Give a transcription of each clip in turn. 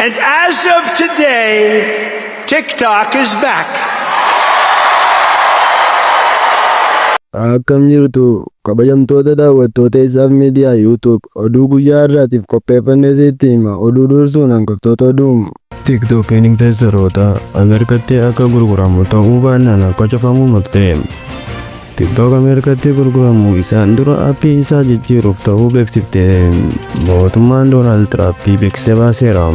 And as of today, TikTok is back. Akkam jirtu kabajamtoota daawwattoota Isaaf Miidiyaa YouTube, oduu guyyaa har'aatiif qopheeffannee sitti hima. Oduu dursuun hangaftoota oduu. TikTokiin investeroota Ameerikaatti akka gurguramu ta'uu baannaan akka cufamu murtee. TikTok Ameerikaatti gurguramu isaan dura aappii isaa jijjiiruuf ta'uu beeksifte. Mootummaan Doonaald Tiraamp beeksisa baaseera.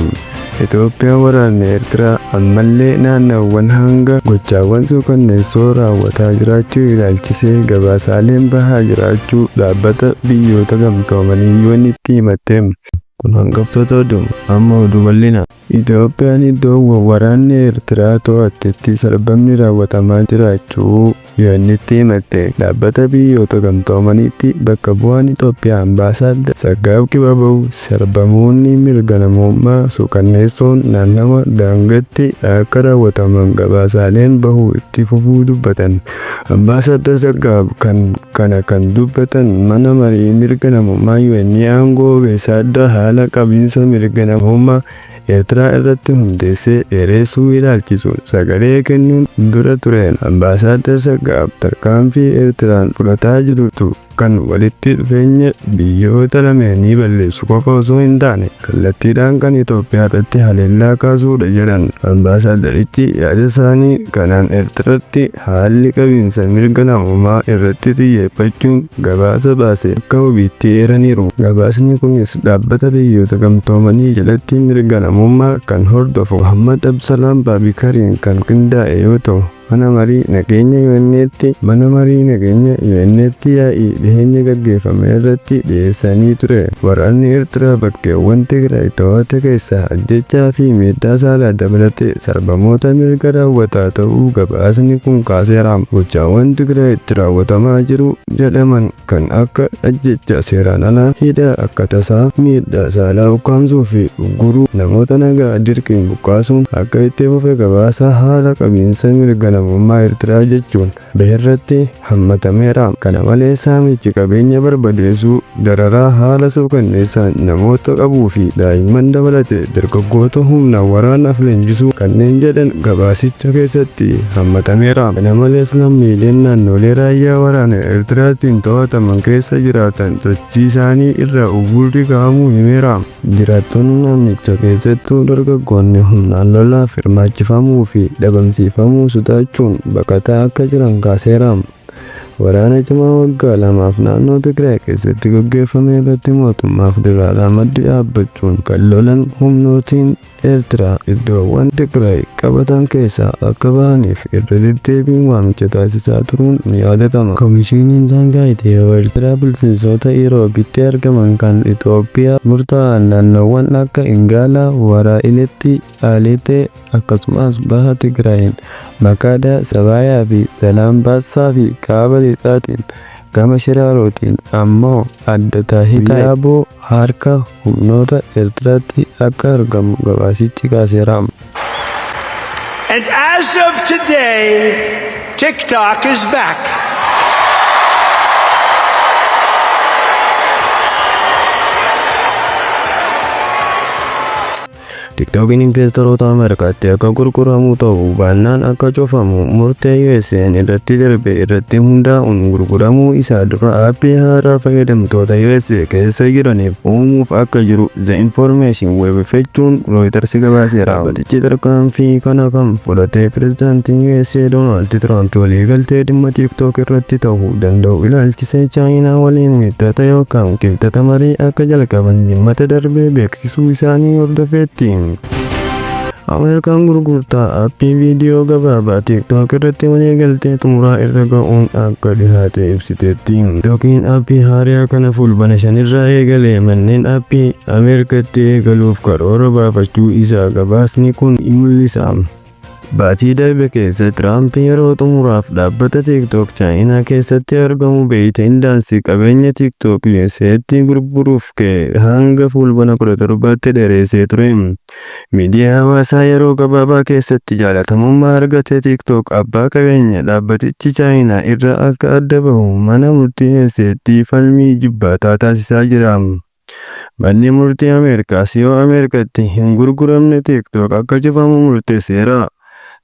Itoophiyaan waraanni Eertiraa ammallee naannawwan hanga gochaawwan suukanneessoo raawwataa jiraachuu ilaalchisee gabaasaaleen bahaa jiraachuu dhaabbata biyyoota gamtoomanii UN'tti himatte. Kun hangaftoota oduu, amma oduu bal'ina. Itoophiyaan iddoowwan waraanni Eertiraa to'attetti sarbamni raawwatamaa jiraachuu UN'tti himatte. Dhaabbata biyyoota gamtoomaniitti bakka bu'aan Itoophiyaa Ambaasaadar Tsaggaayee Kibabaw sarbamoonni mirga namummaa suukanneessoon naannawa daangaatti akka raawwataman gabaasaaleen bahuu itti fufuu dubbatan. Ambaasaadar Tsaggaayee kana kan dubbatan mana marii mirga namummaa UN aangoo ogeessa addaa haala qabiinsa mirga namummaa Eertiraa irratti hundeessee dheeressuu ilaalchisuun sagalee kennuun dura ture. Ambaasaadar Tsaggaayee tarkaanfii Eertiraan fudhataa jirtu kan walitti dhufeenya biyyoota lameenii balleessu qofa osoo hin taane kallattiidhaan kan Itoophiyaa irratti haleellaa kaasuudha jedhan. Ambaasaadarichi yaada isaanii kanaan Eertiraatti haalli qabiinsa mirga namummaa irratti xiyyeeffachuun gabaasa baase akka wabiitti eeraniiru. Gabaasni kunis dhaabbata biyyoota gamtoomanii jalatti mirga namummaa kan hordofu Muhammad Absalaam Baabikariin kan qindaa'e yoo ta'u, mana marii nageenya UN'tti yaa'ii dhiheenya gaggeeffame irratti dhiyeessanii ture. Waraanni Eertiraa bakkeewwan Tigraay to'ate keessaa ajjechaa fi miidhaa saalaa dabalatee sarbamoota mirga raawwataa ta'uu gabaasni kun kaaseera. Gochaawwan Tigraayitti raawwatamaa jiru jedhaman kan akka ajjecha seeraan alaa, hidhaa akka tasaa, miidhaa saalaa ukkaamsuu fi ugguruu, namoota nagaa dirqiin buqqaasuun akka itti fufe gabaasa haala qabiinsa mirga namummaa Eertiraa jechuun baherratti hammatameera. Kana malees saamichi qabeenya barbadeessuu, dararaa haala suukanneessaan namoota qabuu fi daa'imman dabalatee dargaggoota humnaan waraanaaf leenjisuu kanneen jedhan gabaasicha keessatti hammatameera. Kana malees lammiileen naannolee raayyaa waraana Eertiraatiin to'ataman keessa jiraatan sochii isaanii irraa uggurri kaa'amuu himeera. Jiraattonni naannichaa keessattuu dargaggoonni humnaan lolaaf hirmaachifamuu fi dhabamsiifamuu sodaachuun baqataa akka jiran kaaseera. Waraana cimaa waggaa lamaaf naannoo Tigraay keessatti gaggeeffame irratti mootummaa federaalaa maddii dhaabbachuun kan lolan humnootiin Eertiraa iddoowwan Tigraay qabatan keessaa akka bahaniif irra deddeebiin waamicha taasisaa turuun ni yaadatama. Komishiniin daangaa Itiyoo Eertiraa bulchiinsota Iroobitti argaman kan Itoophiyaa murtaa'an naannoowwan akka Ingaalaa, Waraa'iletti, Aleetee akkasumas baha Tigraayin Makaadaa, Sabaayaa fi Zalaambaassaa fi kaaba lixaatiin gama Shiraarootiin ammoo adda Taahitaa Yaaboo harka humnoota Eertiraatti akka argamu gabaasichi kaaseera. And as of today, TikTok is back. TikTokiin investoroota Ameerikaatti akka gurguramu ta'uu baannaan akka cufamu murtee USA'n irratti darbe irratti hundaa'uun gurguramuu isaa dura aappii haaraa fayyadamtoota USA keessa jiraniif uumuuf akka jiru The Information wabeeffachuun Reuters gabaaseera. Dhaabbatichi tarkaanfii kana kan fudhate pirezidaantiin USA Doonaald Tiraamp waliigaltee dhimma TikTok irratti ta'uu danda'u ilaalchisee Chaayinaa waliin wiixata yookaan kibxata marii akka jalqaban jimmata darbee beeksisuu isaanii hordofeetti. Ameerikaan gurgurtaa aappii viidiyoo gabaabaa TikTok irratti waliigaltee xumuraa irra ga'uun akka dhihaate ibsiteetti. TikTokiin aappii haaraa kana Fulbaana 5 irraa eegalee manneen aappii Ameerikaatti eegaluuf karoora baafachuu isaa gabaasni kun mul'isa. Baatii darbe keessa Tiraamp yeroo xumuraaf dhaabbata TikTok Chaayinaa keessatti argamu ByteDance qabeenya TikTok USA'tti gurguruuf ka'e hanga Fulbaana 17tti dheeressee ture. Miidiyaa hawaasaa yeroo gabaabaa keessatti jaalatamummaa argate TikTok abbaa qabeenya dhaabbatichi Chaayinaa irraa akka adda bahu mana murtii USA'tti falmii jibbaataa taasisaa jira. Manni murtii Ameerikaas yoo Ameerikaatti hin gurguramne TikTok akka cufamu murteesseera.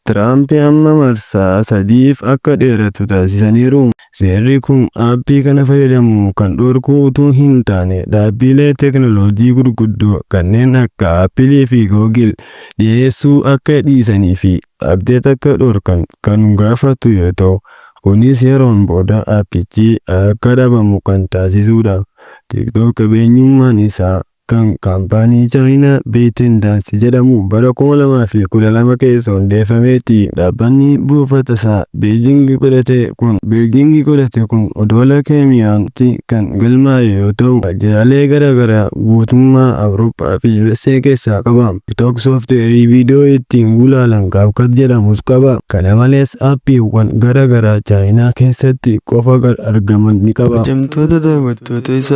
Tiraamp amma marsaa sadiif akka dheeratu taasisaniiru. Seerri kun aappii kana fayyadamuu kan dhorku utuu hin taane, dhaabbilee teekinooloojii gurguddoo kanneen akka Appleii fi Google dhiyeessuu akka dhiisanii fi update akka dhorkan kan gaafatu yoo ta'u, kunis yeroon booda aappichi akka dhabamu kan taasisudha. TikTok qabeenyummaan isaa kan kaampaanii Chaayinaa ByteDance jedhamu bara 2012 keessa hundeeffameeti. Dhaabbanni buufata isaa Beejing godhate kun odola Keemiyaatti kan galmaa'e yoo ta'u, waajjiraalee garaa garaa guutummaa Awurooppaa fi USA keessaa qaba. TikTok sooftiweerii viidiyoo ittiin gulaalan CapCut jedhamus qaba. Kana malees aappiiwwan garaa garaa Chaayinaa keessatti qofa argaman ni qaba. Kabajamtoota daawwattoota isaa.